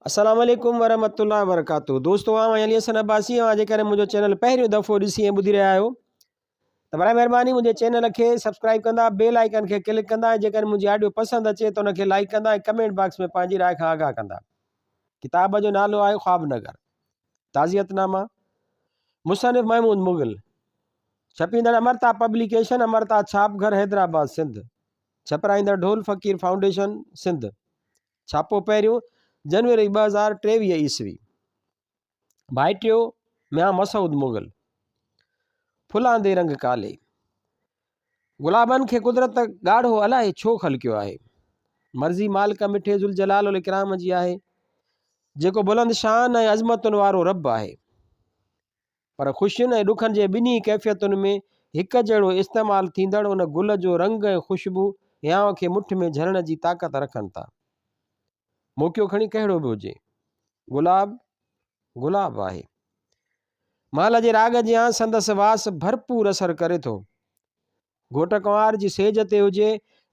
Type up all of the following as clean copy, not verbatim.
السلام عليڪم ورحمة الله وبرڪاته دوستو آئون آهيان علي حسن عباسي اوهان جيڪڏهن منهنجو چينل پهريون دفعو ڏسي ۽ ٻڌي رهيا آهيو ته برائي مهرباني منهنجي چينل کي سبسڪرائب ڪندا بيل آئيڪن کي ڪلڪ ڪندا ۽ جيڪڏهن منهنجي آڊيو پسند اچي ته ان کي لائيڪ ڪندا ۽ ڪمينٽ باڪس ۾ پنهنجي راء کان آگاهه ڪندا ڪتاب جو نالو آهي خواب نگر تعزيت نامه مصنف محمود مغل ڇپيندڙ امرتا پبليڪيشن امرتا ڇاپ گهر حيدرآباد سنڌ ڇپرائيندڙ ڍول فقير فائونڊيشن سنڌ ڇاپو پهريون جنوري 2023 عيسوي. ڀائٽيو ميان مسعود مغل. ڦلاندي رنگ ڪالي. گلابن کي قدرت ڳاڙهو الائي ڇو خلقيو آهي. مرضي مالڪ مٺي ذوالجلال والاڪرام جي آهي، جيڪو بلند شان ۽ عظمتن وارو رب آهي. پر خوشين ۽ ڏکن جي ٻنهي ڪيفيتن ۾ هڪ جهڙو استعمال ٿيندڙ ان گل جو رنگ ۽ خوشبو هيانء کي مٺ ۾ جهلڻ جي طاقت رکن ٿا. موقعو کڻي ڪهڙو به هجي، گلاب گلاب آهي. مهل جي راڳ جيان سندس واس ڀرپور اثر ڪري ٿو. گهوٽ ڪنوار جي سيج تي هجي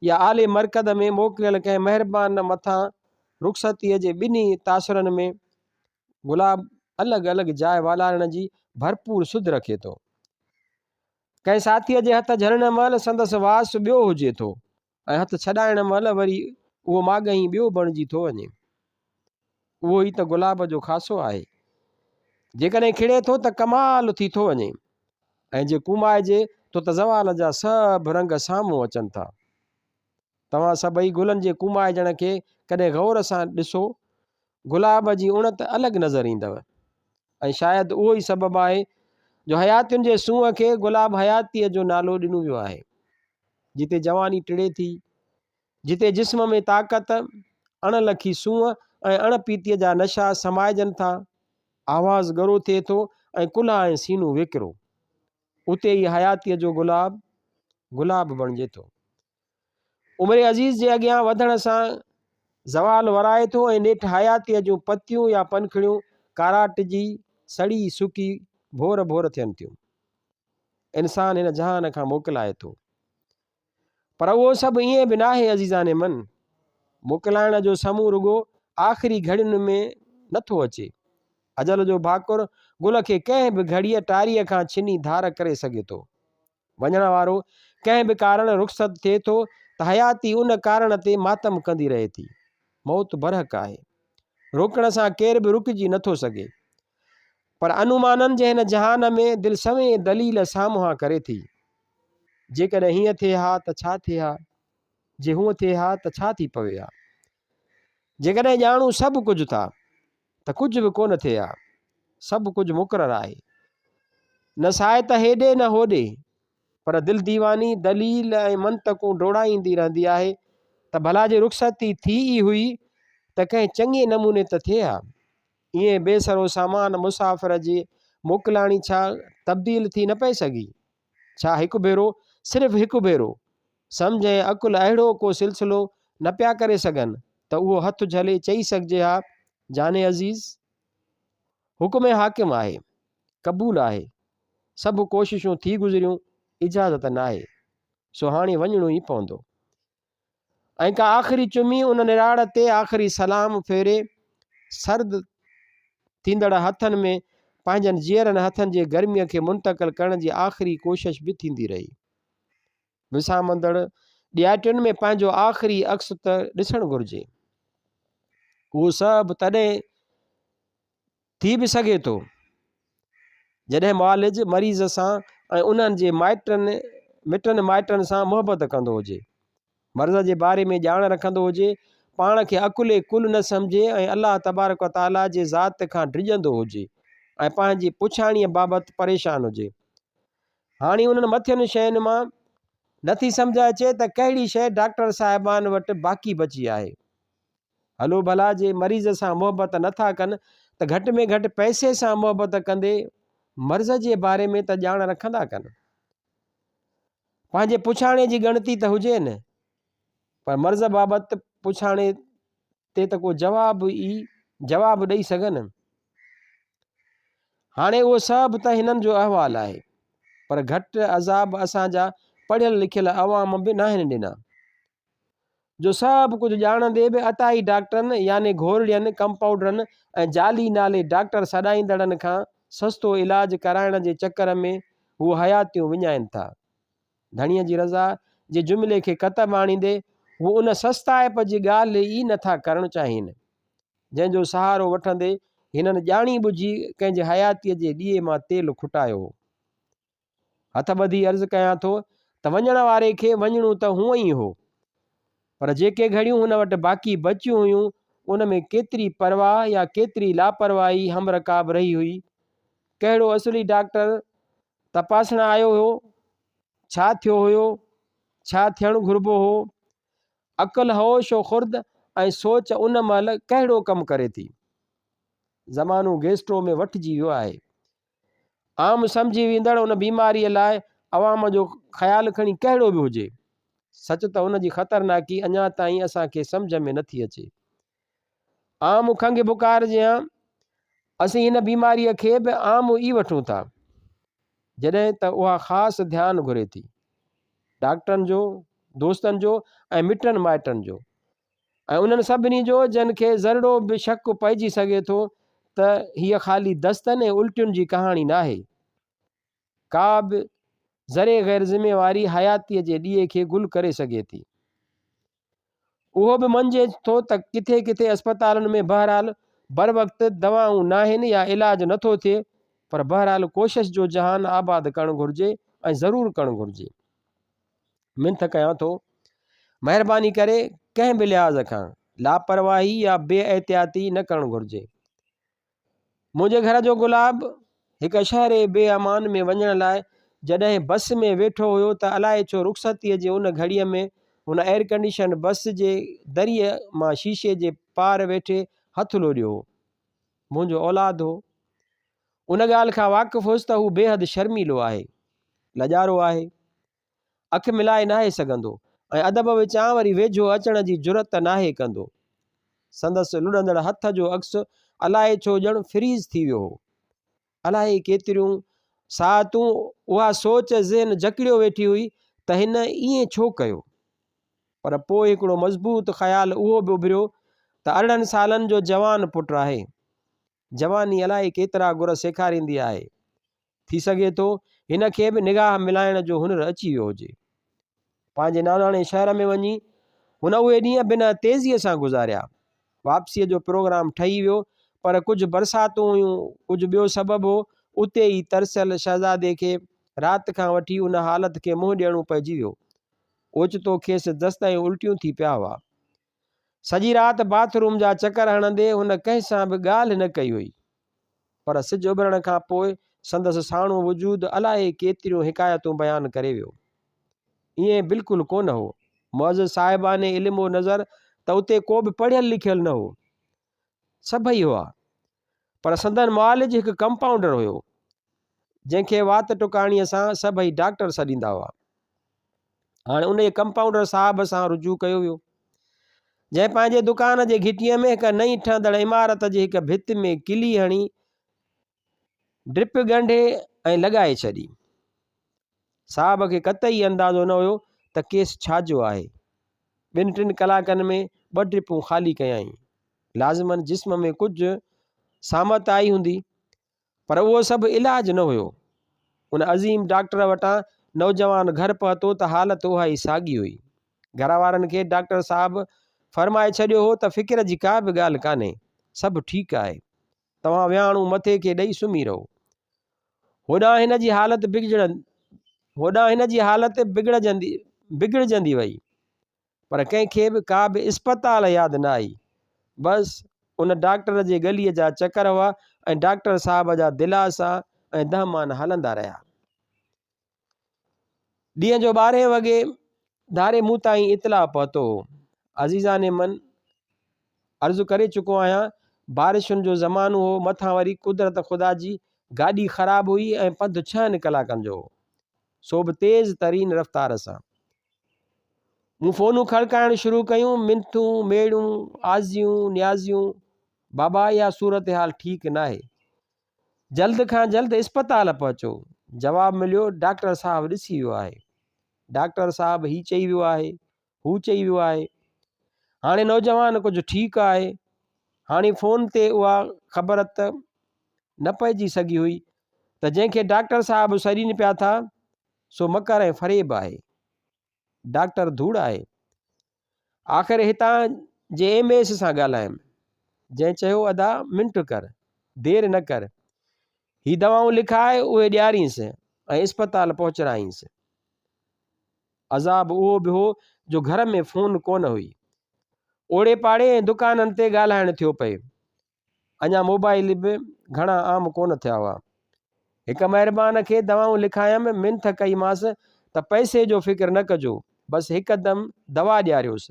يا اعلي مرقد ۾ موڪليل ڪنهن مهربان مٿان رخصتيء جي ٻنهي تاثرن ۾ گلاب الڳ الڳ جاء والارڻ جي ڀرپور سڌ رکي ٿو. ڪنهن ساٿيء جي هٿ جهلڻ مهل سندس واس ٻيو هجي ٿو ۽ هٿ ڇڏائڻ مهل وري اهو ماڳهين ٻيو بڻجي ٿو وڃي. اهو ئي ته گلاب جو خاصو آهي. جيڪڏهن کڙي ٿو ته ڪمال ٿي ٿو وڃي ۽ جي ڪومائجي ٿو ته زوال جا سڀ رنگ سامهون اچن ٿا. توهان سڀئي گلن جي ڪومائجڻ کي ڪڏهن غور سان ڏسو، گلاب جي اڻت الڳ نظر ايندؤ ۽ شايد اهو ئي سبب آهي جو حياتين جي سونهن کي گلاب حياتيء جو نالو ڏنو ويو آهي. جتي جواني ٽڙي ٿي، جتي جسم ۾ طاقت، اڻ لکي سونهن ۽ اڻ پيتيء جا نشا سمائجن ٿا، آواز ڳرو ٿئي ٿو ۽ ڪلها ۽ سينو ويڪرو. اتي ئي حياتيء جو گلاب، گلاب بڻجي ٿو. عمر عزيز جي اڳيان وڌڻ سان زوال ورائي ٿو ۽ نيٺ حياتيء جون پتيون يا پنکڙيون ڪاراٽجي، سڙي سڪي ڀور ڀور ٿين ٿيون. انسان هن جهان کان موڪلائي ٿو. پر اهو سڀ ائين به ناهي عزيزان من! موڪلائڻ جو سمون رڳو آخري گهڙين ۾ نه ٿو اچي. اجل جو ڀاڪر گل کي ڪنهن به گهڙيء ٽاريء کان ڇني ڌار ڪري سگهي ٿو. وڃڻ وارو ڪنهن به ڪارڻ رخصت ٿئي ٿو ته حياتي ان ڪارڻ تي ماتم ڪندي رهي ٿي. موت برحق آهي. روڪڻ سان ڪير به رڪجي نه ٿو سگهي. پر انومانن جي هن جهان ۾ دل سوين دليل سامهان ڪري ٿي. جيڪڏهن هيئن ٿئي ها ته ڇا ٿئي ها؟ جي هونء ٿئي ها ته ڇا ٿي پوي ها؟ جيڪڏهن ڄاڻون سڀ ڪجهه ٿا ته ڪجهه به ڪونه ٿئي ها. سڀ ڪجهه مقرر آهي. نه سائي ته هيڏي نه هوڏي. پر دل ديواني دليل ۽ منطقون ڊوڙائيندي رهندي آهي ته ڀلا جي رخصتي ٿي ئي هئي ته ڪنهن چڱي نموني ته ٿئي ها. ائين بي سرو سامان مسافر جي موڪلاڻي ڇا تبديل ٿي نه پئي سگهي؟ ڇا هڪ ڀيرو، صرف هڪ ڀيرو، سمجهه ۽ عقل اهڙو ڪو سلسلو نه پيا ڪري سگهن ته اهو هٿ جهلي چئي سگهجي ها، جان عزيز! حڪم حاڪم آهي، قبول آهي، سڀ ڪوششون ٿي گذريون، اجازت ناهي، سو هاڻي وڃڻو ئي پوندو. ۽ ڪا آخري چمي ان نراڙ تي آخري سلام ڦيري سرد ٿيندڙ هٿن ۾ پنهنجن جيئرن هٿن جي گرميء کي منتقل ڪرڻ جي آخري ڪوشش به ٿيندي رهي. وسامندڙ ڏياٽين ۾ پنهنجو آخري عڪس ته ڏسڻ گهرجي. اهو سڀ تڏهن ٿي به سگهي ٿو جڏهن معالج مريض سان ۽ انهن جي مائٽن مٽن مائٽن سان محبت ڪندو هجي، مرض جي باري ۾ ڄاڻ رکندو هجي، پاڻ کي عقل ڪل نه سمجهي ۽ الله تبارڪ و تعاليٰ جي ذات کان ڊڄندو هجي ۽ پنهنجي پڇاڻيء بابت پريشان هجي. هاڻي انهن مٿين شين مان نٿي سمجهه اچي ته ڪهڙي شيء ڊاڪٽر صاحبان وٽ باقي بچي آهي. هلو ڀلا جي مريض سان محبت نه ٿا ڪن ته گهٽ ۾ گهٽ پئسي سان محبت ڪندي مرض جي باري ۾ ته ڄاڻ رکندا ڪن. پنهنجي پڇاڻي جي ڳڻتي ته هجين پر مرض بابت پڇاڻي تي ته ڪو جواب ئي جواب ڏئي سگهن. هاڻي اهو سڀ ته هنن جو احوال آهي پر گهٽ عذاب اسان جا پڙهيل لکيل عوام به ناهن ڏنا. جو سڀ ڪجهه ڄاڻندي به عطائي ڊاڪٽرن يعني گهورڙين، ڪمپائونڊرن ۽ جعلي نالي ڊاڪٽر سڏائيندڙن کان سستو علاج ڪرائڻ جي چڪر ۾ هو حياتيون وڃائين ٿا. ڌڻيء جي رضا جي جملي کي ڪتب آڻيندي هو ان سستائپ جي ڳالهه ئي نه ٿا ڪرڻ چاهين، جنهن جو سهارو وٺندي هنن ڄاڻي ٻجهي ڪنهن جي حياتيء جي ڏيئي مان تيل کٽايو هو. هٿ ٻڌي عرض ڪيان ٿو ته وڃڻ واري کي وڃڻو ته هونئن ئي هو، پر جيڪي گهڙيون هن وٽ باقي بچيون هيون، ان ۾ ڪيتري پرواهه يا ڪيتري لاپرواهي همرڪاب رهي هئي؟ ڪهڙو اصلي ڊاڪٽر تپاسڻ آيو هيو؟ ڇا ٿيو هيو؟ ڇا ٿيڻ گهربو هو؟ عقل، هوش و خرد ۽ سوچ ان مهل ڪهڙو ڪم ڪري ٿي؟ زمانو گيسٽرو ۾ وٺجي ويو آهي. عام سمجهي ويندڙ ان بيماريء لاء عوام جو خيال کڻي ڪهڙو به هجي، سچ ته ان جي خطرناڪي اڃا تائين اسان کي سمجهه ۾ نٿي اچي. عام کنگهه بخار جيان اسين هن بيماريء کي به عام ئي وٺون ٿا، جڏهن ته اها خاص ڌيان گهري ٿي، ڊاڪٽرن جو، دوستن جو ۽ مٽن مائٽن جو. ۽ انهن سڀني جو جن کي ذرڙو به شڪ پئجي سگهي ٿو ته هيء خالي دستن ۽ الٽين جي ڪهاڻي ناهي. ڪا به ذري غير ذميواري حياتيء جي ڏيئي کي گل ڪري سگهي ٿي. اهو به مڃجي ٿو ته ڪٿي ڪٿي اسپتالن ۾ بهرحال بروقت دوائون ناهن يا علاج نٿو ٿئي پر بهرحال ڪوشش جو جهان آباد ڪرڻ گهرجي ۽ ضرور ڪرڻ گهرجي. منٿ ڪيان ٿو، مهرباني ڪري ڪنهن به لحاظ کان لاپرواهي يا بي احتياطي نه ڪرڻ گهرجي. منهنجي گهر جو گلاب هڪ شهر بي امان ۾ وڃڻ لاء جڏهن بس ۾ ويٺو هيو ته الائي ڇو رخصتيء جي ان گهڙيء ۾ هن ايئرڪنڊيشنڊ بس جي دريء مان شيشي جي پار ويٺي هٿ لوڏيو هو. منهنجو اولاد هو. ان ڳالهه کان واقف هيس ته هو بيحد شرميلو آهي، لڄارو آهي، اک ملائي ناهي سگهندو ۽ ادب وچان وري ويجهو اچڻ جي جرئت ناهي ڪندو. سندس لڏندڙ هٿ جو عڪس الائي ڇو ڄڻ فريز ٿي ويو هو. الائي ڪيتريون ساعتون اها سوچ ذهن جڪڙيو ويٺي هئي ته هن ائين ڇو ڪيو؟ پر پوء هڪڙو مضبوط خيال اهو به اڀريو ته 18 سالن جو جوان پٽ آهي. جواني الائي ڪيترا گر سيکاريندي آهي. ٿي سگهي ٿو هن کي به نگاهه ملائڻ جو هنر اچي ويو هجي. پنهنجي ناناڻي شهر ۾ وڃي هن اهي ڏينهن بنهه تيزيء سان گذاريا. واپسيء جو پروگرام ٺهي ويو پر ڪجهه برساتون هيون، ڪجهه ٻيو سبب هو، اتي ئي ترسيل شهزادي کي رات کان وٺي ان حالت کي منهن ڏيڻو پئجي ويو. اوچتو کيس دست ۽ الٽيون ٿي پيا هئا. سڄي رات باٿ روم جا چڪر هڻندي هن ڪنهن سان به ڳالهه نه ڪئي هئي. پر سج اڀرڻ کان پوء سندس ساڻو وجود الائي ڪيتريون حڪايتون بيان ڪري ويو. ائين بلڪل ڪونه هو. معزز صاحبان علم و نظر ته اتي ڪو به پڙهيل لکيل نه هو. سڀئي هئا. پر سندن معالج هڪ ڪمپائونڊر هيو. جنهن کي وات ٽڪاڻيء سان سڀئي ڊاڪٽر سڏيندا هئا. هاڻي انهيء ڪمپائونڊر صاحب سان رجوع ڪيو ويو، جنهن پنهنجي دڪان جي گهٽيء ۾ هڪ نئين ٺهندڙ عمارت جي هڪ ڀت ۾ ڪلي هڻي ڊرپ ڳنڍي ۽ لڳائي ڇڏي. صاحب کي قطعي اندازو نه هيو ته ڪيس ڇا جو آهي. ٻن ٽن ڪلاڪن ۾ ٻه ڊرپون خالي ڪيائين. لازماً جسم ۾ ڪجهه سامت آئي هوندي. پر اهو سڀ علاج نه هيو. ان عظيم ڊاڪٽر وٽان نوجوان گهر پهتو ته حالت اها ئي ساڳي هئي. گهر وارن کي ڊاڪٽر صاحب فرمائي ڇڏيو هو ته فڪر جي ڪا به ڳالهه ڪانهي، سڀ ٺيڪ آهي. توهان ويهاڻو مٿي کي ڏئي سمهي رهو. هوڏانهن هن جي حالت هوڏانهن هن جي حالت بگڙجندي وئي. پر ڪنهن کي به ڪا به اسپتال ياد نه آئي. بس ان ڊاڪٽر جي ڳليء جا چڪر هئا ۽ ڊاڪٽر صاحب جا دلاسا ۽ دهمان هلندا رهيا. ڏينهن جو ٻارهين وڳي ڌاري مون تائين اطلاع پهتو هو. عزيزان من، عرض ڪري چڪو آهيان، بارشن جو زمانو هو، مٿان وري قدرت خدا جي گاڏي خراب هئي ۽ پنڌ ڇهن ڪلاڪن جو هو، سو به تيز ترين رفتار سان. مون فونون کڙڪائڻ شروع ڪيون، منٿون، ميڙون، آزيون، نيازيون، بابا اها صورتحال ٺيڪ ناهي. جلد کان جلد اسپتال پهچو. جواب مليو، ڊاڪٽر صاحب ڏسي ويو آهي. ڊاڪٽر صاحب هي چئي ويو آهي، هو چئي ويو آهي. هاڻي نوجوان ڪجهه ٺيڪ آهي. هاڻي فون تي اها خبر ته نه پئجي سگهي هئي ته جنهن کي ڊاڪٽر صاحب سڏين پيا ٿا سو مڪر ۽ فريب آهي. ڊاڪٽر ڌوڙ آهي. آخر هتان جي ايم ايس سان ڳالهايم، جنهن چيو ادا منٽ ڪر، دير نه ڪر، هي دوائون لکائي اهي ڏيارينس ۽ اسپتال پهچرائينس. عذاب اهو به هو جو گهر ۾ فون ڪونه هئي. اوڙي پاڙي ۽ دڪانن تي ڳالهائڻ ٿيو پئي. اڃا موبائيل به گهڻا عام ڪونه ٿيا هئا. هڪ مهربان کي دوائون لکايم، منٿ ڪئيمانس ته پئسي جو فڪر نه ڪجو، بس هڪدم دوا ڏياريوس.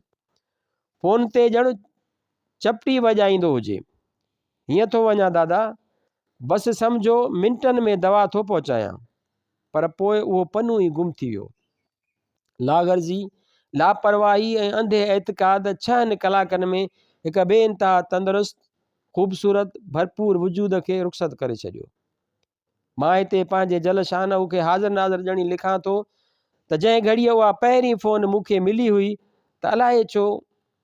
فون تي ڄڻ چپٽي وڄائيندو هجي. هيئن ٿو وڃان دادا، بس سمجهو منٽن ۾ دوا ٿو پهچايان. پر پوء اهو پنو ئي گم ٿي ويو. لاغرضي، لاپرواهي ۽ انڌي اعتقاد ڇهن ڪلاڪن ۾ هڪ بي انتها تندرست، خوبصورت، ڀرپور وجود کي رخصت ڪري ڇڏيو. مان هتي پنهنجي جل شانه کي حاضر ناظر ڄڻي لکان ٿو ته جنهن گهڙيء اها پهرين فون مون کي ملي هئي ته الائي ڇو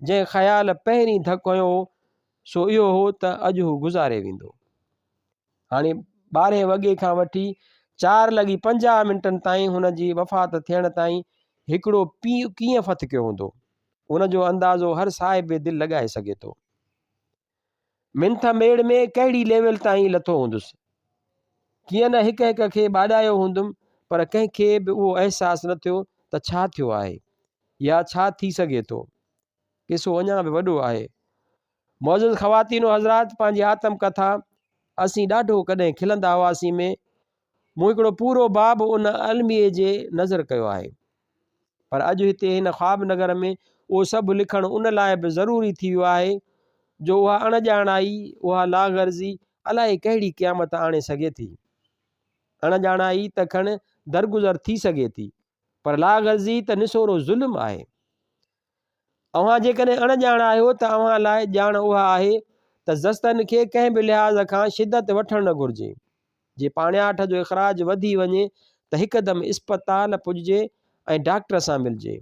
جنهن خيال پهرين ڌڪ هنيو هو سو اهو هو ته اڄ هو گذاري ويندو. هاڻي ٻارهين وڳي کان وٺي 4:50 منٽن تائين هن جي وفات ٿيڻ تائين هڪڙو پيء ڪيئن ڦٿڪيو هوندو، ان جو اندازو هر صاحب دل لڳائي سگهي ٿو. منٿ ميڙ ۾ ڪهڙي ليول تائين لٿو هوندس. ڪيئن نه هڪ هڪ کي ٻاڏايو هوندم پر ڪنهن کي به اهو احساس نه ٿيو ته ڇا ٿيو آهي يا ڇا ٿي سگهي ٿو. قصو اڃا به وڏو آهي. معزز خواتين و حضرات پنهنجي آتم ڪٿا اسين ڏاڍو ڪڏهن کلندا هئاسين ۾ مون هڪڙو پورو باب ان الميي جي نظر ڪيو آهي پر اڄ هتي هن خواب نگر ۾ اهو سڀ لکڻ ان لاء به ضروري ٿي ويو آهي جو اها اڻ ڄاڻائي اها لاغرضي الائي ڪهڙي قيامت آڻي سگهي ٿي. اڻ ڄاڻائي ته کڻ درگذر ٿي سگهي ٿي پر لاغرضي ته نسورو ظلم آهي. اوهان جيڪڏهن اڻ ڄاڻ آهيو ته اوهان لاء ڄاڻ اها آهي ته زستن کي ڪنهن به لحاظ کان شدت وٺڻ نه گهرجي. جي پاڻياٺ جو اخراج وڌي وڃي ته هڪدم اسپتال پڄجي ۽ ڊاڪٽر سان ملجي.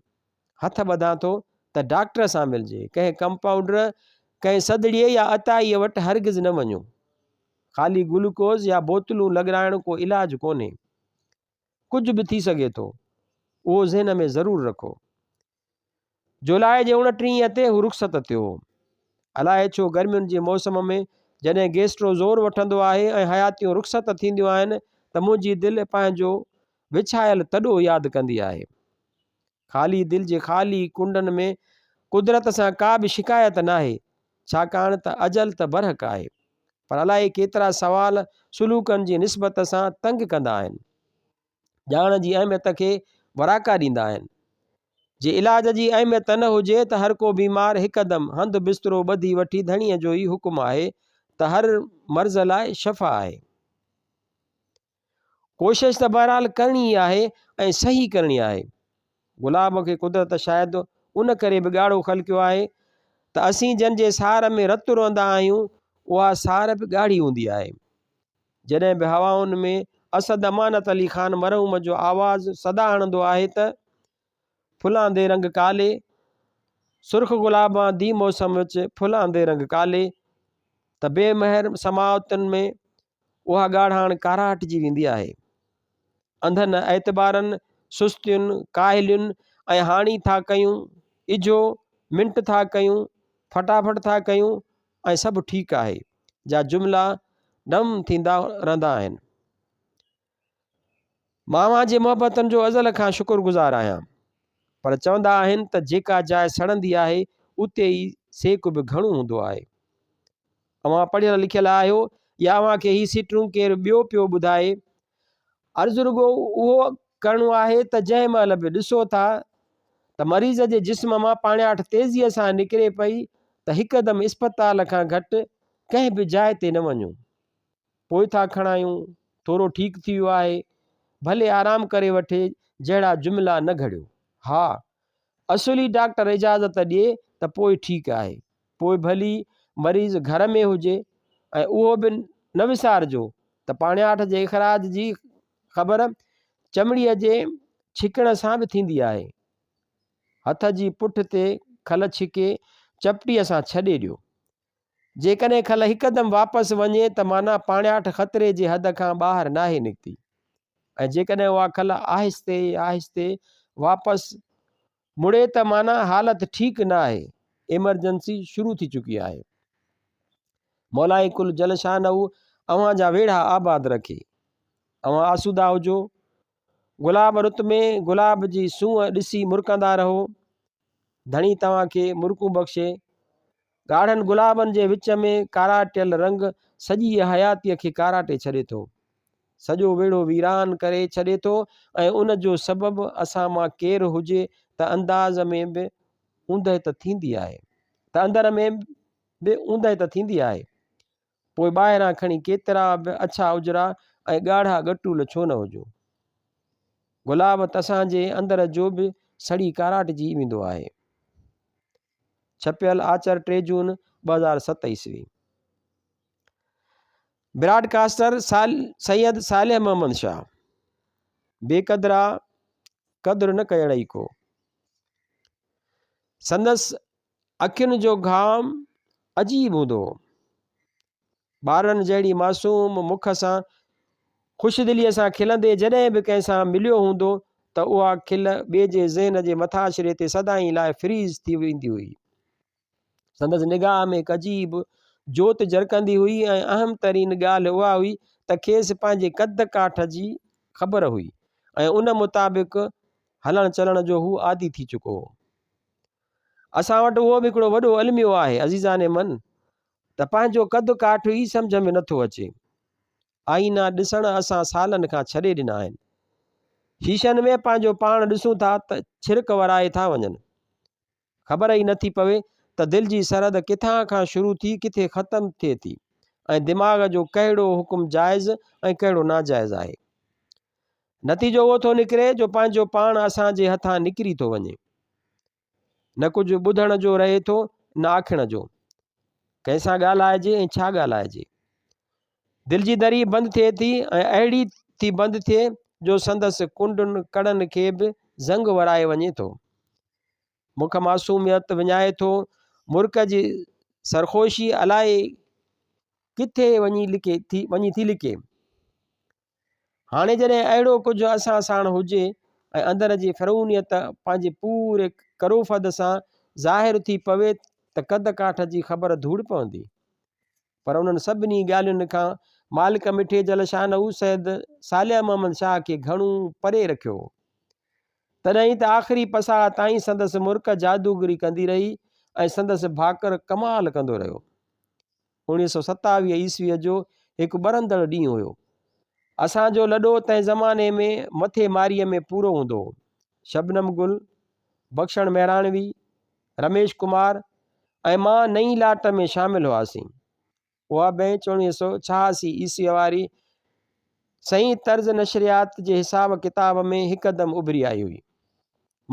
هٿ ٻڌان ٿو ته ڊاڪٽر سان ملجي، ڪنهن ڪمپائونڊر، ڪنهن سڌڙيي يا عطائيء وٽ هرگز نه وڃو. خالي گلوڪوز يا بوتلون لڳرائڻ ڪو علاج ڪونهي. ڪجهه به ٿي سگهي ٿو، اهو ذهن ۾ ضرور رکو. جولاء جي اڻٽيهين تي هو رخصت ٿيو هو. الائي ڇو گرمين جي موسم ۾ جڏهن گيسٽرو زور وٺندو آهي ۽ حياتيون رخصت ٿينديون آهن ته منهنجي دل پنهنجو وڇايل تڏو ياد ڪندي آهي. خالي دل جي خالي ڪنڊن ۾ قدرت سان ڪا به شڪايت ناهي، ڇاڪاڻ ته اجل ته برحق آهي. پر الائي ڪيترا سوال سلوڪن جي نسبت سان تنگ ڪندا آهن. ڄاڻ جي اهميت کي وراڪا ڏيندا آهن. جي علاج جي اهميت نه هجي ته هر ڪو بيمار هڪدم هنڌ بسترو ٻڌي وٺي ڌڻيء جو ئي حڪم آهي ته هر مرض لاء شفا آهي. ڪوشش ته بهرحال ڪرڻي ئي آهي ۽ صحيح ڪرڻي آهي. گلاب کي قدرت شايد ان ڪري به ڳاڙهو خلقيو آهي ته اسين جن جي سار ۾ رت روئندا آهيون اها سار به ڳاڙهي هوندي آهي. جڏهن به هوائن ۾ اسد امانت علي خان مرحوم جو آواز صدا هڻندو آهي ته، ڦلان the رنگ ڪالي، سرخ گلابان the موسم وچ ڦلان the رنگ ڪالي ته بي مهر سماعتن ۾ اها ڳاڙهاڻ ڪاراٽجي ويندي آهي. انڌن اعتبارن، سستين، ڪاهلين ۽ هاڻي ٿا ڪيون، اجهو، منٽ ٿا ڪيون، فٽافٽ ٿا ڪيون ۽ سڀ ٺيڪ آهي جا جملا ڊم ٿيندا رهندا آهن. مان اوهان جي محبتن جو ازل کان شڪر گذار آهيان. پر چوندا آهن ته جيڪا جاء سڙندي آهي اتي ئي سيڪ به گهڻو هوندو آهي. اوهان پڙهيل لکيل آهيو يا اوهان کي هي سٽون ڪير ٻيو پيو ٻڌائي؟ عرض رڳو اهو ڪرڻو آهي ته جنهن مهل به ڏسو ٿا ته مريض جي جسم مان پاڻياٺ تيزيء سان نڪري پئي ته هڪدم اسپتال کان گهٽ ڪنهن به جاء تي نه وڃو. پوء ٿا کڻايون، ٿورو ٺيڪ ٿي ويو آهي، ڀلي آرام ڪري وٺي جهڙا جملا نه گهڙيو. ها، اصلي ڊاڪٽر اجازت ڏئي ته پوء ٺيڪ آهي. پوء ڀلي مريض گهر ۾ هجي ۽ اهو به نه وسارجو ته پاڻياٺ جي اخراج جي خبر چمڙيء جي ڇڪڻ سان به ٿيندي آهي. هٿ جي پٺ تي کل ڇڪي چپٽيء سان ڇڏي ڏيو. جيڪڏهن کل هڪدم واپس وڃي ته معنيٰ پاڻياٺ خطري جي حد کان ٻاهر ناهي نڪتي ۽ جيڪڏهن اها کل آهستي آهستي واپس مڙي ته معنيٰ حالت ٺيڪ نه آهي، ايمرجنسي شروع ٿي چڪي آهي. مولائي ڪل جل شانه اوهان جا ويڙها آباد رکي. اوهان آسودا هجو. گلاب رت ۾ گلاب جي سونهن ڏسي مرڪندا رهو. ڌڻي توهان کي مرڪون بخشي. ڳاڙهن گلابن جي وچ ۾ ڪاراٽيل رنگ سڄيء حياتيء کي ڪاراٽي ڇڏي ٿو. سڄو ويڙهو ويران ڪري ڇڏي ٿو ۽ ان جو سبب اسان مان ڪير هجي ته انداز ۾ به اوندهه ته ٿيندي آهي ته اندر ۾ به اوندهه ته ٿيندي آهي. پوء ٻاهران کڻي ڪيترا به اڇا اجرا ۽ ڳاڙها ڳٽول ڇو نه هجون. گلاب ته اسان جي اندر جو به سڙي ڪاراٽجي ويندو آهي. ڇپيل آچر 3 جون 2007 عيسوي. Broad caster Syed Saleh Muhammad Shah. بي قدرا قدر نه ڪيڻئي ڪو. سندس اکين جو گهام عجيب هوندو هو. ٻارڙن جهڙي معصوم مک سان خوش دليء سان کلندي جڏهن به ڪنهن سان مليو هوندو ته اها کل ٻئي جي ذهن جي مٿاڇري تي سدائين لاء فريز ٿي ويندي هئي. سندس نگاهه ۾ هڪ عجيب جوت جرڪندي هئي ۽ اهم ترين ڳالهه اها هئي ته کيس پنهنجي قد ڪاٺ جي خبر هئي ۽ ان مطابق هلڻ چلڻ جو هو عادي ٿي چڪو هو. اسان وٽ اهو به هڪڙو وڏو الميو آهي عزيزان من ته پنهنجو قد ڪاٺ ئي سمجهه ۾ نٿو اچي. آئينا ڏسڻ اسان سالن کان ڇڏي ڏنا آهن. شيشن ۾ پنهنجو پاڻ ڏسون ٿا ته ڇرڪ ورائي ٿا وڃن. خبر ئي نٿي پوي ته دل جي سرحد ڪٿان کان شروع ٿي ڪٿي ختم ٿئي ٿي ۽ دماغ جو ڪهڙو حڪم جائز ۽ ڪهڙو ناجائز آهي. نتيجو اهو ٿو نڪري جو پنهنجو پاڻ اسان جي هٿان نڪري ٿو وڃي. نه ڪجهه ٻڌڻ جو رهي ٿو نه آکڻ جو. ڪنهن سان ڳالهائجي ۽ ڇا ڳالهائجي. دل جي دري بند ٿئي ٿي ۽ اهڙي ٿي بند ٿئي جو سندس ڪنڊن ڪڙن کي به زنگ ورائي وڃي ٿو. مک معصوميت وڃائي ٿو. مرڪ جي سرخوشي الائي ڪٿي وڃي لڪي ٿي وڃي ٿي لڪي. هاڻي جڏهن اهڙو ڪجهه اسان ساڻ هجي ۽ اندر جي فرعونيت پنهنجي پوري ڪروفد سان ظاهر ٿي پوي ته قد ڪاٺ جي خبر ڌوڙ پوندي. پر انهن سڀني ڳالهين کان مالڪ مٺي جل شانه سيد صالح محمد شاهه کي گهڻو پري رکيو هو. تڏهن ئي ته آخري پساهه تائين سندس مرڪ جادوگري ڪندي رهي ۽ سندس ڀاڪر ڪمال ڪندو رهيو. 1927 عيسويء جو هڪ ٻرندڙ ڏينهن هيو. اسان جو لڏو تنهن زماني ۾ مٿي ماريء ۾ پورو هوندو هو. شبنم گل، بخشڻ مهراڻوي، رميش ڪمار ۽ مان نئين لاٽ ۾ شامل هئاسين. اها بئنچ 1986 عيسويء واري سئين طرز نشريات جي حساب ڪتاب ۾ هڪدم اڀري آئي هئي.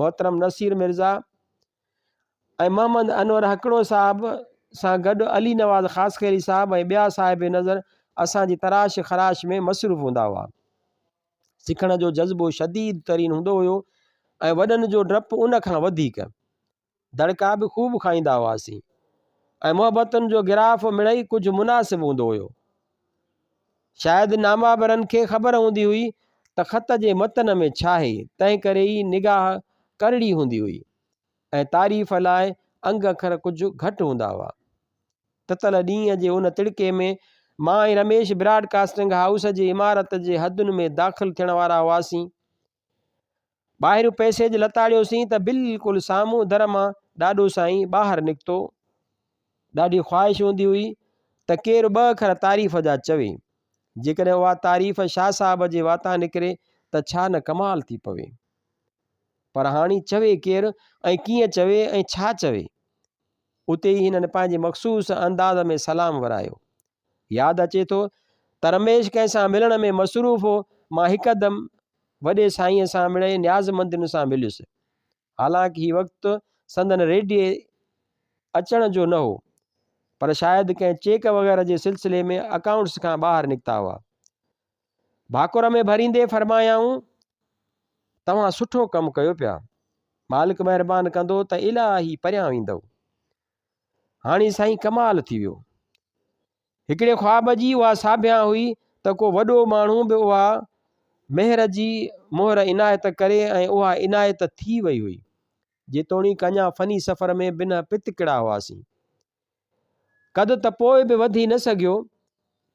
محترم نصير مرزا ۽ محمد انور هڪڙو صاحب سان گڏ علي نواز خاصخيلي صاحب ۽ ٻيا صاحب نظر اسان جي تراش خراش ۾ مصروف هوندا هئا. سکڻ جو جذبو شديد ترين هوندو هيو ۽ وڏن جو ڊپ ان کان وڌيڪ. دڙڪا به خوب کائيندا هئاسين ۽ محبتن جو گراف مڙئي ڪجهه مناسب هوندو هيو. شايد ناماورن کي خبر هوندي هئي ته خط جي متن ۾ ڇاهي، تنهنڪري ئي نگاهه ڪرڙي هوندي هئي ۽ تعريف لاء انگ اکر ڪجهه گهٽ هوندا هئا. تتل ڏينهن جي ان تڙڪي ۾ مان ۽ رميش براڊ ڪاسٽنگ هائوس جي عمارت جي حدن ۾ داخل ٿيڻ وارا هئاسين. ٻاهريون پئسيج لتاڙيوسين ته بلڪل سامهون در مان ڏاڏو سائين ٻاهر نڪتو. ڏاڍي خواهش هوندي هئي ته ڪير ٻه اکر تعريف جا چوي. جيڪڏهن اها تعريف شاهه صاحب جي واتان نڪري ته ڇا نه ڪمال ٿي پوي. پر هاڻي چوي ڪير ۽ ڪيئن چوي ۽ ڇا چوي؟ اتي ئي هنن پنهنجي مخصوص انداز ۾ سلام ورايو. ياد اچي ٿو ته رميش ڪنهن سان ملڻ ۾ مصروف هو، مان هڪدم وڏي سائينء سان مڙئي نيازمندين سان مليس. حالانڪ هي وقت سندن ريڊيي اچڻ جو نه هو، پر شايد ڪنهن چيڪ وغيره جي سلسلي ۾ اڪائونٽس کان ٻاهر نڪتا هئا. ڀاڪر ۾ ڀريندي فرمايائون، توهان سٺو ڪم ڪيو پيا. مالڪ مهربان ڪندو ته الاهي پريان ويندؤ. هاڻي سائين ڪمال ٿي ويو. هڪڙي خواب جي اها ساڀيان هئي ته ڪو وڏو ماڻهو به اها مهر جي مهر عنايت ڪري ۽ اها عنايت ٿي وئي هئي. جيتوڻيڪ اڃا فني سفر ۾ بنهه پتڪڙا هئاسين. قد ته پوء به وڌي نه سگهيو،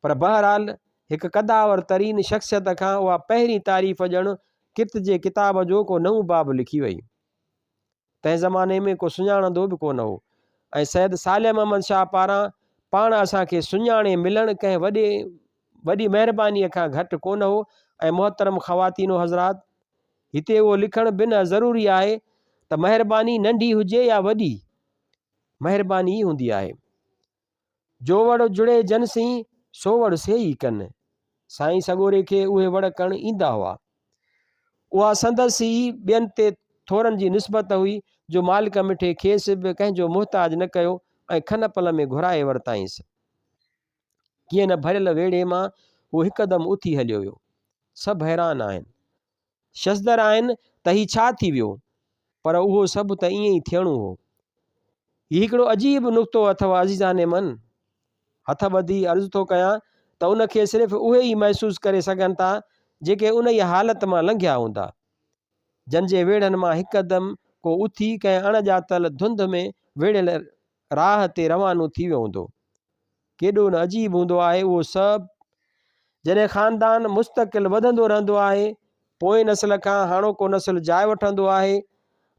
پر بهرحال هڪ قدآور ترين شخصيت کان اها پهرين تعريف ڄڻ ڪرت جي ڪتاب جو ڪو نئون باب لکي وئي. تنهن زماني ۾ ڪو سڃاڻندو به ڪونه هو ۽ سيد صالح محمد شاهه پاران پاڻ اسان کي سڃاڻي ملڻ ڪنهن وڏي وڏي مهربانيء کان گهٽ ڪونه هو ۽ محترم خواتين و حضرات! هتي اهو لکڻ بنهه ضروري آهي ته مهرباني ننڍي هجي يا وڏي، مهرباني ئي هوندي آهي. جو وڙ جڙي جن سين، سو وڙ سي ئي ڪن. سائين سڳوري کي اهي وڙ ڪرڻ ايندا هئا. اها سندس ئي ٻين تي ٿورن جي نسبت هئي جو مالڪ مٺي کيس به ڪنهن جو محتاج نه ڪيو ۽ کن پل ۾ گهرائي ورتائينس. ڪيئن نه ڀريل ويڙهي مان هو هڪدم اٿي هليو ويو. سڀ حيران آهن. ششدر آهن ته هي ڇا ٿي ويو؟ پر اهو سڀ ته ائين ئي ٿيڻو هو. هي هڪڙو عجيب نقطو اٿئو عزيزان من! هٿ ٻڌي عرض ٿو ڪيان ته ان کي صرف اهي ئي محسوس ڪري سگهن ٿا جيڪي انهيء حالت مان لنگهيا هوندا، جن جي ويڙهن مان هڪدم ڪو اٿي ڪنهن اڻ ڄاتل ڌنڌ ۾ ويڙهيل راهه تي روانو ٿي ويو هوندو. ڪيڏو نه عجيب هوندو آهي اهو سڀ. جڏهن خاندان مستقل وڌندو رهندو آهي، پوئين نسل کان هاڻوڪو نسل جاء وٺندو آهي،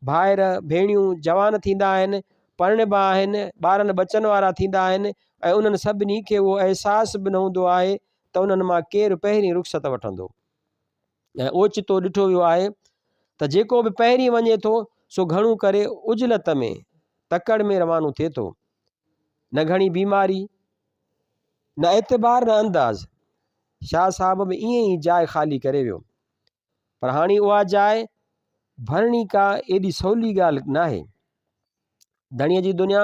ڀائر، ڀيڻيون جوان ٿيندا آهن، پرڻبا آهن، ٻارن ٻچن وارا ٿيندا آهن ۽ انهن سڀني کي اهو احساس به نه هوندو آهي ته انهن مان ڪير پهرين رخصت وٺندو. ۽ اوچتو ڏٺو ويو آهي ته جيڪو به پهرين وڃي ٿو سو گهڻو ڪري عجلت ۾ تڪڙ ۾ روانو ٿئي ٿو. نه گهڻي بيماري، نه اعتبار نه انداز. شاهه صاحب به ائين ئي جاء خالي ڪري ويو. پر هاڻي اها جاء ڀرڻي ڪا ايڏي سولي ڳالهه ناهي. ڌڻيء جي دنيا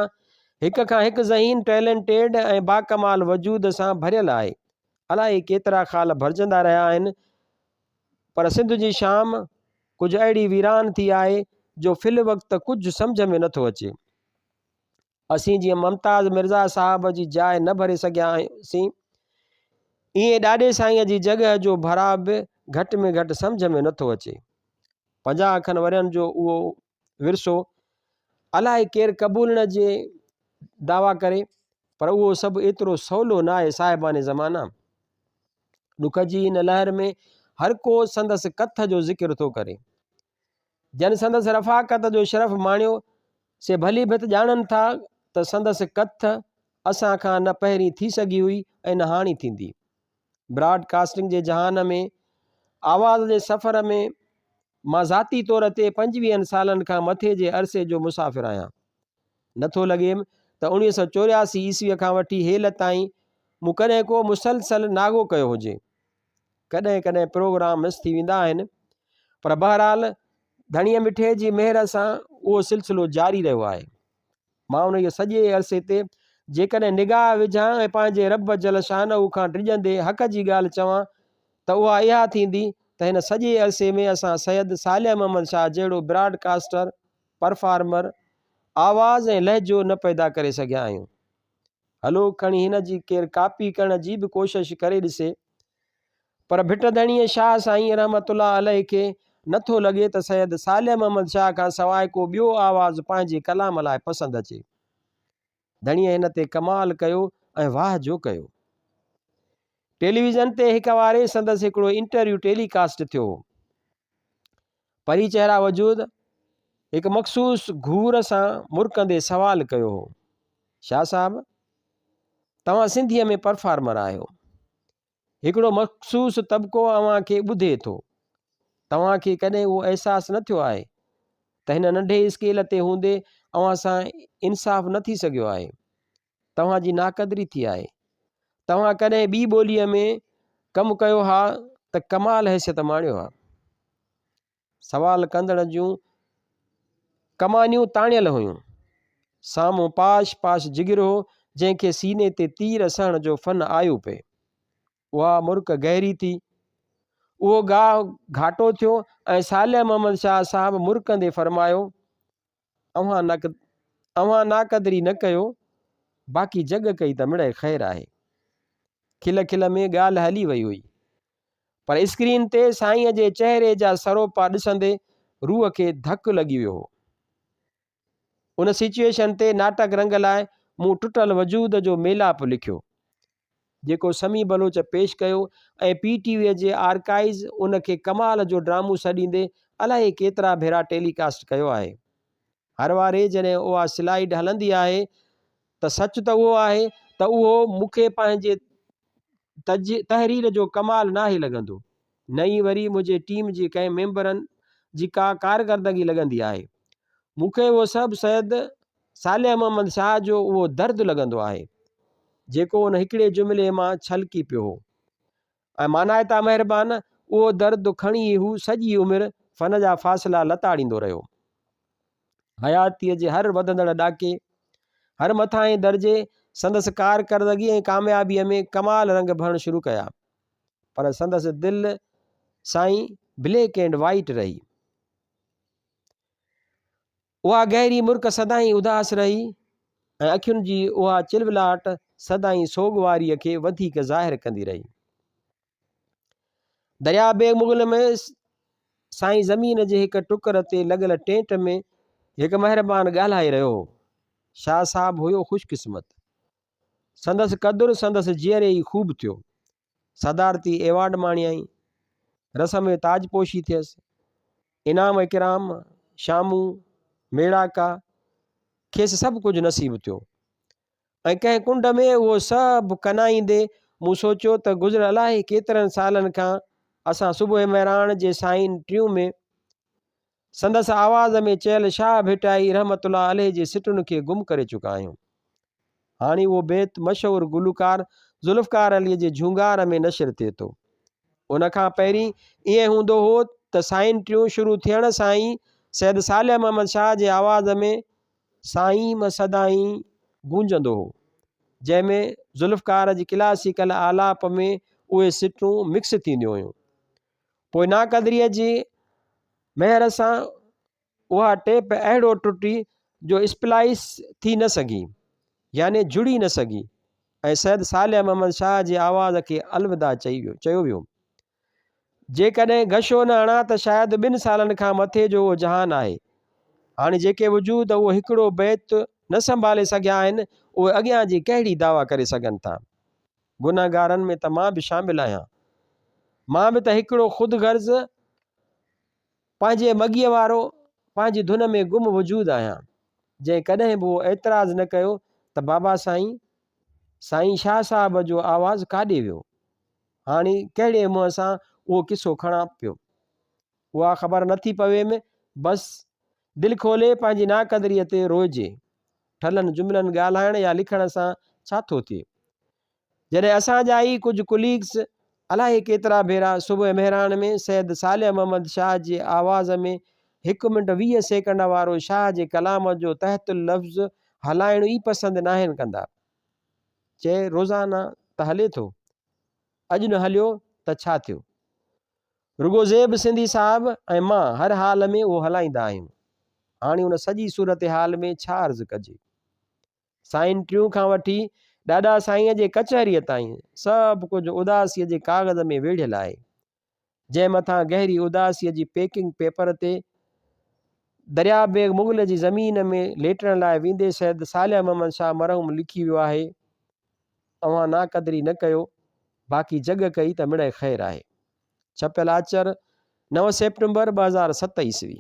هڪ کان هڪ ذهين، Talented، ۽ باڪمال وجود سان ڀريل آهي. الائي ڪيترا خال ڀرجندا رهيا آهن، پر سنڌ جي شام ڪجهه اهڙي ويران ٿي آهي جو في الوقت ڪجهه سمجهه ۾ نٿو اچي. اسين جيئن ممتاز مرزا صاحب جي جاء نه ڀري سگهياسين، ائين ڏاڏي سائينء جي جڳهه جو ڀراء به گهٽ ۾ گهٽ سمجهه ۾ نٿو اچي. 50 کن ورهين جو اهو ورثو الائي ڪير قبولڻ جي دعويٰ ڪري پر اهو سڀ ايترو سولو نه آهي صاحبان زمانه ڏک جي هن لهر ۾ هر ڪو سندس ڪٿ جو ذڪر ٿو ڪري جن سندس رفاقت جو شرف ماڻيو سي ڀلي ڀت ڄاڻن ٿا ته سندس ڪٿ اسان کان نه پهرين ٿي سگهي هئي ۽ نه هاڻي ٿيندي براڊ ڪاسٽنگ جي جهان ۾ آواز جي سفر ۾ مان ذاتي طور تي پنجويهن سالن کان مٿي جي عرصي جو مسافر آهيان. نه ٿو لڳيم ته 1984 عيسويء کان وٺي هيل تائين مون ڪڏهن ڪو مسلسل ناغو ڪيو هجي. ڪڏهن ڪڏهن پروگرام مس ٿي ويندا آهن، پر بهرحال ڌڻيء مٺي جي مهر سان اهو سلسلو جاري رهيو آهي. مان انهيء سڄي عرصي تي جيڪڏهن نگاهه وجهان ۽ پنهنجي رب جل شانه کان ڊڄندي حق جي ڳالهه چوان ته اها اها ٿيندي ته هن سڄي عرصي ۾ اسان سيد صالح محمد شاهه جهڙو براڊ ڪاسٽر، پرفارمر، آواز ۽ لهجو نه پيدا ڪري سگهيا آهيون. هلو کڻي هن جي ڪير ڪاپي ڪرڻ جي به ڪوشش ڪري ڏسي. پر ڀٽ ڌڻيء شاهه سائين رحمة الله عليه کي نه ٿو لڳي ته سيد صالح محمد شاهه کان سواء ڪو ٻيو آواز پنهنجي ڪلام لاء پسند اچي. ڌڻيء هن تي ڪمال ڪيو ۽ واهه جو ڪيو. ٽيليويزن تي هڪ واري سندس هڪڙو انٽرويو ٽيلي ڪاسٽ ٿيو هو. پري چهرا وجود هڪ مخصوص گهور سان مرڪندي سوال ڪيو هو، شاهه صاحب! توهان سنڌيء ۾ پرفارمر آهيو. هڪڙو مخصوص طبقو اوهان کي ٻڌي ٿو. توهان کي ڪڏهن اهو احساس نه ٿيو آهي ته هن ننڍي اسڪيل تي هوندي اوهان سان انصاف نه ٿي سگهيو آهي. توهان جي ناقدري ٿي آهي. توهان ڪڏهن ٻي ٻوليء ۾ ڪم ڪيو ها ته ڪمال حيثيت ماڻيو ها. سوال ڪندڙ جون ڪمانيون تاڻيل هيون. سامهون پاش پاش جگر هو، جنهن کي سيني تي تير سهڻ جو فن آيو پئي. اها مرڪ گهري ٿي. اهو گاهه گهاٽو ٿيو ۽ صالح محمد شاهه صاحب مرڪندي فرمايو، اوهان ناقدري نه ڪيو. باقي جڳ ڪئي ته مڙئي خير آهي. کل کل ۾ ڳالهه هلي وئي هئي. پر اسڪرين تي سائينء جي چهري جا سروپا ڏسندي روح کي ڌڪ لڳي ويو هو. ان سچوئيشن تي ناٽڪ رنگ لاء مون ٽٽل وجود جو ميلاپ لکيو، جيڪو سميع بلوچ پيش ڪيو ۽ پي ٽي ويء جي آرڪائيز ان کي ڪمال جو ڊرامو سڏيندي الائي ڪيترا ڀيرا ٽيلي ڪاسٽ ڪيو آهي. هر واري جڏهن اها سلائيڊ هلندي آهي ته سچ ته اهو آهي ته اهو مون کي پنهنجي تحرير جو ڪمال ناهي لڳندو، نه ئي وري منهنجي ٽيم جي ڪنهن ميمبرن جي ڪا ڪارڪردگي لڳندي آهي. مون کي اهو سڀ سيد صالح محمد شاهه جو اهو درد لڳندو آهي، جيڪو ان هڪڙي جملي مان ڇلڪي پيو هو ۽ مانائتا مهربان اهو درد کڻي ئي هو سڄي عمر فن جا فاصلا لتاڙيندو رهيو. حياتيء جي هر وڌندڙ ڏاڪي، هر مٿانهين درجي سندس ڪارڪردگي ۽ ڪاميابيء ۾ ڪمال رنگ ڀرڻ شروع ڪيا. پر سندس دل سائين بليڪ اينڊ وائيٽ رهي. اها گهري مرڪ سدائين اداس رهي ۽ اکين جي اها چلولاٽ سدائين سوڳواريء کي وڌيڪ ظاهر ڪندي رهي. درياء بيگ مغل ۾ سائين زمين جي هڪ ٽڪر تي لڳل ٽينٽ ۾ هڪ مهربان ڳالهائي رهيو هو. شاهه صاحب هيو خوش قسمت. سندس قدر سندس جيئري ئي خوب ٿيو. صدارتي ايوارڊ ماڻيائين. رسم تاجپوشي ٿيس. انعام اڪرام، شامون، ميڙاڪا، کيس سڀ ڪجهه نصيب ٿيو. ۽ ڪنهن ڪنڊ ۾ اهو سڀ ڪنائيندي مون سوچيو ته گذريل الائي ڪيترن سالن کان اسان صبح مهراڻ جي سائين ٽيون ۾ سندس آواز ۾ چيل شاهه ڀٽائي رحمة الله عليه جي سٽن کي گم ڪري چڪا آهيون. هاڻي اهو بيت مشهور گلوڪار ذوالفقار علي جي جهونگار ۾ نشر ٿئي ٿو. ان کان پهرين ائين هوندو هو ته سائين ٽيون شروع ٿيڻ سان ئي سيد صالح محمد شاهه جي آواز ۾ سائين م سدائين گونجندو هو، جنهن ۾ ذوالفقار جي ڪلاسيڪل آلاپ ۾ اهي سٽون مڪس ٿينديون هيون. پوء ناقدريء جي مهر سان اها ٽيپ اهڙو ٽٽي جو اسپلائس ٿي نه سگهي، يعني جڙي نه سگهي ۽ سيد صالح محمد شاهه جي آواز کي الوداع چيو ويو. جيڪڏهن گشو نه هڻان ته شايد ٻن سالن کان مٿي جو اهو جهان آهي. هاڻي جيڪي وجود اهو هڪڙو بيت نه سنڀالي سگهيا آهن، اهي اڳيان جي ڪهڙي دعويٰ ڪري سگهن ٿا؟ گنهگارن ۾ ته مان به شامل آهيان. مان به ته هڪڙو خود غرض، پنهنجي مڳيء وارو، پنهنجي ڌن ۾ گم وجود آهيان، جنهن ڪڏهن به اهو اعتراض نه ڪيو ته بابا سائين، سائين شاهه صاحب جو آواز ڪاڏي ويو؟ هاڻي ڪهڙي منهن سان اهو قصو کڻان پيو. اها خبر نٿي پويم. بس دل کولي پنهنجي ناقدريء تي روئجي. ٺلهن جملن ڳالهائڻ يا لکڻ سان ڇا ٿو ٿئي؟ جڏهن اسان جا ئي ڪجهه ڪليگس الائي ڪيترا ڀيرا صبح مهراڻ ۾ سيد صالح محمد شاهه جي آواز ۾ هڪ منٽ 20 سيڪنڊ وارو شاهه جي ڪلام جو تحت اللفظ هلائڻ ئي پسند ناهن ڪندا. چئي روزانه ته هلي ٿو، اڄ نه هليو ته ڇا ٿيو؟ رڳو زيب سنڌي صاحب ۽ مان هر حال ۾ اهو هلائيندا آهيون. هاڻي ان سڄي صورتحال ۾ ڇا عرض ڪجي؟ سائين ٽيون کان وٺي ڏاڏا سائينء جي ڪچهريء تائين سڀ ڪجهه اداسيء جي ڪاغذ ۾ ويڙهيل آهي. جنهن مٿان گهري اداسيء جي پيڪنگ پيپر تي دريا بيگ مغل جي زمين ۾ ليٽڻ لاء ويندي سيد صالح محمد شاهه مرحوم لکي ويو آهي، اوهان ناقدري نه ڪيو، باقي جڳ ڪئي ته مڙئي خير آهي. ڇپيل آچر، نو سيپٽمبر 2007 عيسوي.